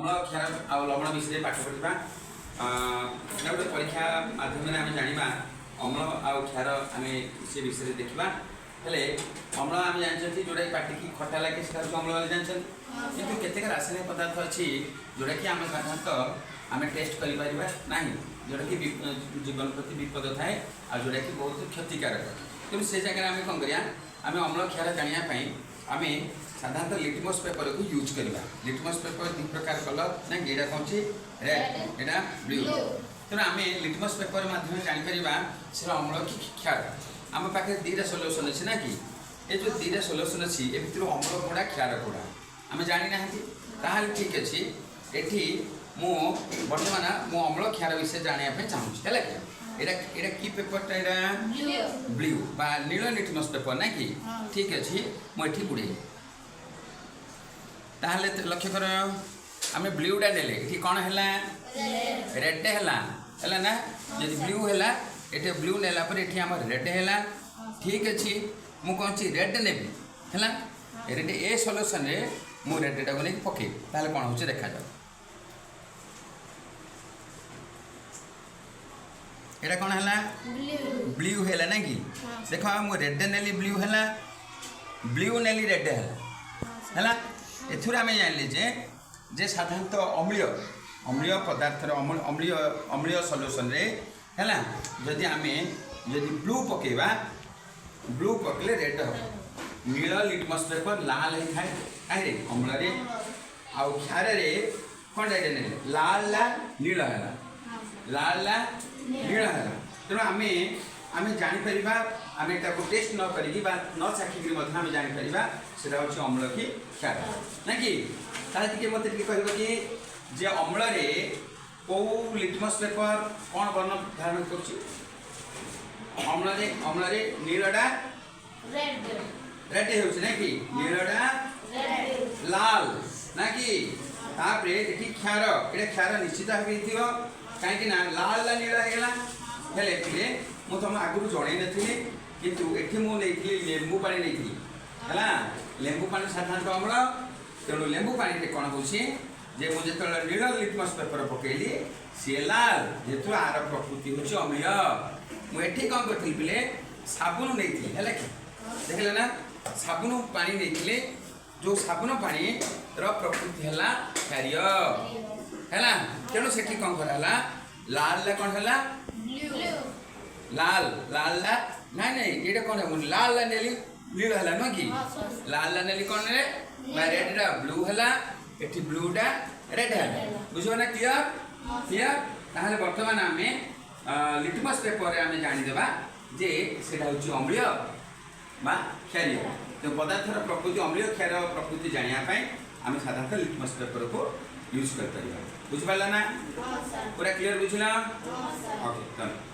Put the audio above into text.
ଅମ୍ଳ, କ୍ଷାର ଆଉ ଲବଣ ବିଷୟରେ ପାଠ ପଢ଼ିବା। ଏଇଟା ଗୋଟେ ପରୀକ୍ଷା ମାଧ୍ୟମରେ ଆମେ ଜାଣିବା। ଅମ୍ଳ ଆଉ କ୍ଷାର ଆମେ ସେ ବିଷୟରେ ଦେଖିବା। ହେଲେ ଅମ୍ଳ ଆମେ ଜାଣିଛନ୍ତି, ଯେଉଁଟାକି ପାଟିକି ଖଟା ଲାଗେ, ସେଟା ହେଉଛି ଅମ୍ଳ ବୋଲି ଜାଣିଛନ୍ତି। କିନ୍ତୁ କେତେକ ରାସାୟନିକ ପଦାର୍ଥ ଅଛି, ଯେଉଁଟାକି ଆମେ ସାଧାରଣତଃ ଆମେ ଟେଷ୍ଟ କରିପାରିବା ନାହିଁ, ଯେଉଁଟାକି ଜୀବନ ପ୍ରତି ବିପଦ ଥାଏ ଆଉ ଯେଉଁଟାକି ବହୁତ କ୍ଷତିକାରକ। ତେଣୁ ସେ ଜାଗାରେ ଆମେ କ'ଣ କରିବା? ଆମେ ଅମ୍ଳ କ୍ଷାର ଜାଣିବା ପାଇଁ ଆମେ ସାଧାରଣତଃ ଲିଟମସ୍ ପେପରକୁ ୟୁଜ୍ କରିବା। ଲିଟମସ୍ ପେପର ଦୁଇ ପ୍ରକାର କଲର୍ ନା କି? ଏଇଟା କ'ଣ ଅଛି? ରେଡ୍, ଏଇଟା ବ୍ଲୁ। ତେଣୁ ଆମେ ଲିଟମସ୍ ପେପର ମାଧ୍ୟମରେ ଜାଣିପାରିବା ସେଟା ଅମ୍ଳ କି କ୍ଷାର। ଆମ ପାଖରେ ଦୁଇଟା ସଲ୍ୟୁସନ୍ ଅଛି ନା କି? ଏ ଯେଉଁ ଦୁଇଟା ସଲ୍ୟୁସନ୍ ଅଛି, ଏ ଭିତରୁ ଅମ୍ଳ କୋଉଟା, କ୍ଷାର କୋଉଟା, ଆମେ ଜାଣିନାହାନ୍ତି। ତାହେଲେ ଠିକ୍ ଅଛି, ଏଠି ମୁଁ ବର୍ତ୍ତମାନ ମୁଁ ଅମ୍ଳ କ୍ଷାର ବିଷୟରେ ଜାଣିବା ପାଇଁ ଚାହୁଁଛି, ହେଲା କି? ଏଇଟା କି ପେପରଟା ଏଇଟା? ବ୍ଲୁ ବା ନୀଳ ଲିଟମସ୍ ପେପର ନା କି? ଠିକ୍ ଅଛି, ମୁଁ ଏଠି ବୁଡ଼େଇଲି। ତାହେଲେ ଲକ୍ଷ୍ୟ କର, ଆମେ ବ୍ଲୁଟା ନେଲେ ଏଠି କ'ଣ ହେଲା? ରେଡ୍ ହେଲା। ହେଲା ନା? ଯଦି ବ୍ଲୁ ହେଲା, ଏଠି ବ୍ଲୁ ନେଲା ପରେ ଏଠି ଆମର ରେଡ୍ ହେଲା। ଠିକ୍ ଅଛି, ମୁଁ କହୁଛି ରେଡ୍ ନେବି। ହେଲା, ରେଡ୍ ଏ ସଲ୍ୟୁସନରେ ମୁଁ ରେଡ୍ଟାକୁ ନେଇକି ପକେଇବି। ତାହେଲେ କ'ଣ ହେଉଛି ଦେଖାଯାଉ। ଏଇଟା କ'ଣ ହେଲା? ବ୍ଲୁ ହେଲା ନା କି? ଦେଖ, ମୁଁ ରେଡ୍ ନେଲି, ବ୍ଲୁ ହେଲା। ବ୍ଲୁ ନେଲି, ରେଡ୍ ହେଲା। ହେଲା, ଏଥିରୁ ଆମେ ଜାଣିଲେ ଯେ ସାଧାରଣତଃ ଅମ୍ଳୀୟ ପଦାର୍ଥର ଅମ୍ଳୀୟ ସଲ୍ୟୁସନରେ, ହେଲା, ଯଦି ଆମେ ଯଦି ବ୍ଲୁ ପକେଇବା, ବ୍ଲୁ ପକେଇଲେ ରେଡ୍ ହେବ। ନୀଳ ଲିଟମସ୍ ପେପର ଲାଲ ହେଇଥାଏ କାହିଁରେ? ଅମ୍ଳରେ। ଆଉ କ୍ଷାରରେ କ'ଣଟା ଏଇଟା ନେଲେ ଲାଲ ନୀଳ ହେଲା, ଲାଲ ନୀଳ ହେଲା। ତେଣୁ ଆମେ ଜାଣିପାରିବା, ଆମେ ତାକୁ ଟେଷ୍ଟ ନ କରିକି ବା ନ ଚାଖିକିରି ମଧ୍ୟ ଆମେ ଜାଣିପାରିବା ସେଟା ହେଉଛି ଅମ୍ଳ କି କ୍ଷାର, ନା କି? ତାହେଲେ ଟିକେ ମୋତେ ଟିକେ କହିବ କି ଯେ ଅମ୍ଳରେ କେଉଁ ଲିଟମସ୍ ପେପର କ'ଣ ବର୍ଣ୍ଣ ଧାରଣ କରୁଛି? ଅମ୍ଳରେ ନୀଳଟା ରେଡ୍ ହେଉଛି ନା କି? ନୀଳଟା ଲାଲ ନା କି? ତାପରେ ଏଠି କ୍ଷାର, ଏଇଟା କ୍ଷାର ନିଶ୍ଚିତ ଭାବେ ହେଇଥିବ, କାହିଁକି ନା ଲାଲ ନୀଳ ହେଇଗଲା। ହେଲେ ପିଲେ, ମୁଁ ତମ ଆଗରୁ ଜଣେଇ ନଥିଲି, କିନ୍ତୁ ଏଠି ମୁଁ ନେଇଥିଲି, ଲେମ୍ବୁ ପାଣି ନେଇଥିଲି। ହେଲା, ଲେମ୍ବୁ ପାଣି ସାଧାରଣତଃ ଅମ୍ଳ। ତେଣୁ ଲେମ୍ବୁ ପାଣିରେ କ'ଣ ହେଉଛି ଯେ ମୁଁ ଯେତେବେଳେ ନୀଳ ଲିଟମସ୍ ପେପର ପକେଇଲି, ସିଏ ଲାଲ, ଯେହେତୁ ଆର ପ୍ରକୃତି ହେଉଛି ଅମ୍ଳୀୟ। ମୁଁ ଏଠି କ'ଣ କରିଥିଲି ପିଲେ? ସାବୁନ ନେଇଥିଲି, ହେଲା କି? ଦେଖିଲେ ନା, ସାବୁନ ପାଣି ନେଇଥିଲି। ଯେଉଁ ସାବୁନ ପାଣିର ପ୍ରକୃତି ହେଲା କ୍ଷାରୀୟ ହେଲା। ତେଣୁ ସେଠି କ'ଣ କରାହେଲା? ଲାଲଟା କ'ଣ ହେଲା? ଲାଲ ଲାଲଟା, ନାଇଁ, ଏଇଟା କ'ଣ? ମୁଁ ଲାଲଟା ନେଲି, ନୀଳ ହେଲା, ନୁହଁ କି? ଲାଲଟା ନେଲି, କ'ଣ ନେଲେ ବା ରେଡ୍ଟା ବ୍ଲୁ ହେଲା। ଏଠି ବ୍ଲୁଟା ରେଡ୍ ହେଲା। ବୁଝିବ ନା? କ୍ଲିୟର? କ୍ଲିୟର? ତାହେଲେ ବର୍ତ୍ତମାନ ଆମେ ଲିଟମସ୍ ପେପରରେ ଆମେ ଜାଣିଦେବା ଯେ ସେଇଟା ହେଉଛି ଅମ୍ଳୀୟ ବା କ୍ଷାରୀୟ। ତ ପଦାର୍ଥର ପ୍ରକୃତି, ଅମ୍ଳୀୟ କ୍ଷାର ପ୍ରକୃତି ଜାଣିବା ପାଇଁ ଆମେ ସାଧାରଣତଃ ଲିଟମସ୍ ପେପରକୁ ୟୁଜ୍ କରିପାରିବା। ବୁଝିପାରିଲା ନା? ପୁରା କ୍ଲିୟର ବୁଝିଲା? ଓକେ, ଧନ୍ୟବାଦ।